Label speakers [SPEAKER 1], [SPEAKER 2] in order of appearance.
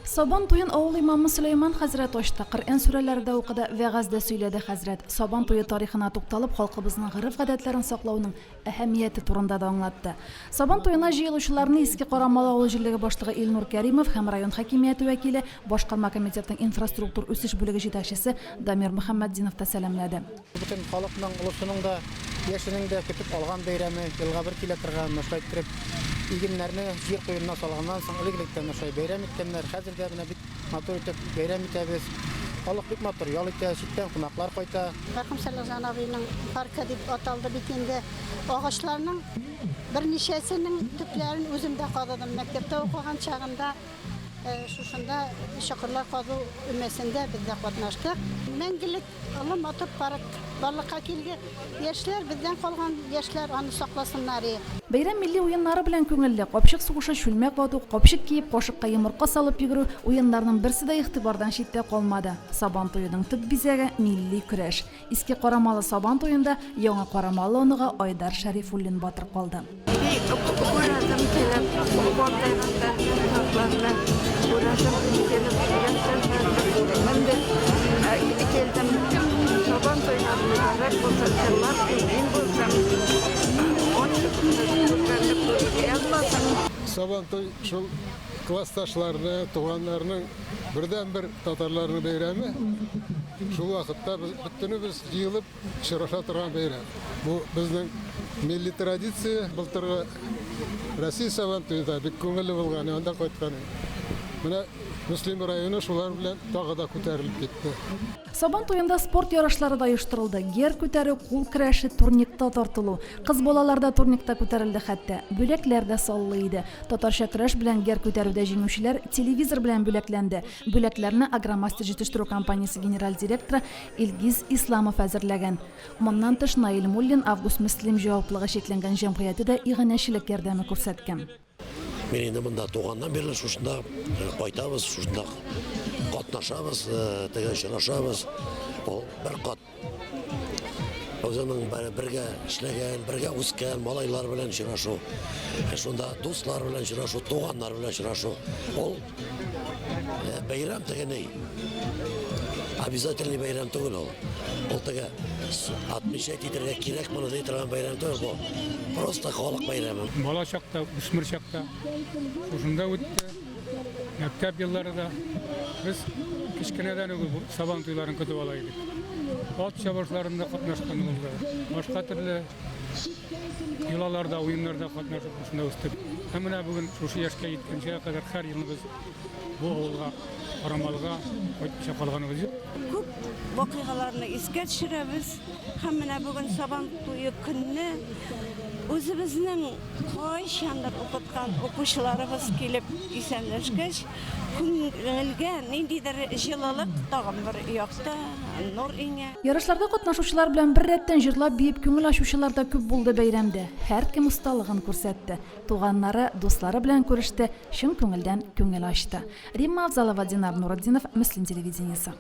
[SPEAKER 1] Сабан туен авыл имамы Сөләйман хәзрәт ачты. Коръән сүрәләре дә укыды, вәгазь дә сөйләде хәзрәт. Сабан туе тарихына тукталып, халкыбызның гореф-гадәтләрен саклауның әһәмияте турында да аңлатты. Сабан туена җыелучыларны Иске Карамалы авыл җирлеге башлыгы Илнур Кәримов һәм район хакимияте вәкиле, башкарма комитетның инфраструктур үсеш бүлеге җитәкчесе Дамир Мөхәммәтдинов та сәламләде.
[SPEAKER 2] Бөтен халыкның, олысының да, яшенең дә көтеп алган бәйрәме, елга бер килә торган, менә шулай иттереп, игеннәрне җир куенына салганнан соң, элек-электән менә шулай бәйрәм иткәннәр. Хәзер дә менә бик матур итеп бәйрәм итәбез. Халык бик матур ял итә, читтән кунаклар кайта.
[SPEAKER 3] Мәрхүм Сәлахҗан абыйның паркы дип аталды бит инде. Агачларның берничәсенең төпләрен үзем дә казыдым. Мәктәптә укыган чагында шушында чокырлар казу өмәсендә без дә катнаштык. Мәңгелек Олы матур парк барлыкка килде. Яшьләр, бездән калган яшьләр аны сакласыннар и.
[SPEAKER 1] Бәйрәм милли уеннары белән күңелле. Капчык сугышы, чүлмәк вату, капчык киеп, кашыкка йомырка салып йөгерү, уеннарның берсе дә игътибардан читтә калмады. Сабан туеның төп бизәге, милли көрәш. Иске Карамалы Сабан туенда Яңа Карамалы оныгы Айдар Шәрифуллин батыр калды.
[SPEAKER 4] Күрәсем килеп, картайган картларны күрәсем килеп, яшьтәшләрне килдем. Сабан туйлары мөбарәк булсын, чынлап имин булсын. Ачык күрергә язмасын.
[SPEAKER 5] Сабан туй шул классташларны, туганнарның бердәнбер татарларның бәйрәме. Шул вакытта без бөтенебез җыелып Очраша торган бәйрәм. Бу безнең милли традиция. Былтыргы Россия Сабан туе да бик күңелле булган, анда кайткан. Менә Мөслим районы шулар белән тагы да күтәрелеп китте.
[SPEAKER 1] Сабан туенда спорт ярышлары да оештырылды. Гер күтәрү, кул көрәше, турникта тартылу. Кыз балалар да турникта күтәрелде хәтта. Бүләкләр дә саллы иде. Татарча көрәш белән гер күтәрүдә җиңүчеләр телевизор белән бүләкләнде. Бүләкләрне Агромастер җитештерү компаниясе генераль директоры Илгиз Исламов әзерләгән. Моннан тыш, Наил Муллин Август Мөслим җаваплыгы чикләнгән җәмгыяте дә иганәчелек ярдәме күрсәткән.
[SPEAKER 6] Мин инде монда туганнан бирле шушында кайтабыз, шушында катнашабыз, теге очрашабыз. Ул бер кат үзенең бергә эшләгән, бергә үскән малайлар белән очрашу, шунда дуслар белән очрашу, туганнар белән очрашу. Ул Бәйрәм теге ни? Обязательный бәйрәм түгел ул. Ул теге отмечать итәргә кирәк моны ди торган бәйрәм түгел бу. Просто халык бәйрәме.
[SPEAKER 7] Бала чакта, үсмер чакта шушында үтте. Мәктәп еллары да без кечкенәдән үк бу Сабан туйларын көтеп ала идек. Ат чабышларында катнашкан булды. Башка төрле йолаларда, уеннарда катнашып шушында үстек. Һәм менә бүген шушы яшькә җиткәнчегә кадәр һәр елны без бу авылга, Карамалыга кайтмыйча калганыбыз юк.
[SPEAKER 4] Күп вакыйгаларны искә төшерәбез һәм менә бүген Сабан туе көнне үзебезнең кайчандыр укыткан укучыларыбыз килеп исәнләшкәч, күңелгә ниндидер җылылык, тагын бер якты нур иңә.
[SPEAKER 1] Ярышларда катнашучылар белән беррәттән җырлап-биеп күңел ачучылар да күп булды бәйрәмдә. Һәркем осталыгын күрсәтте. Туганнары, дуслары белән күреште, чын күңелдән күңел ачты. Римма Авзалова, Динар Нуретдинов, Мөслим телевидениесе.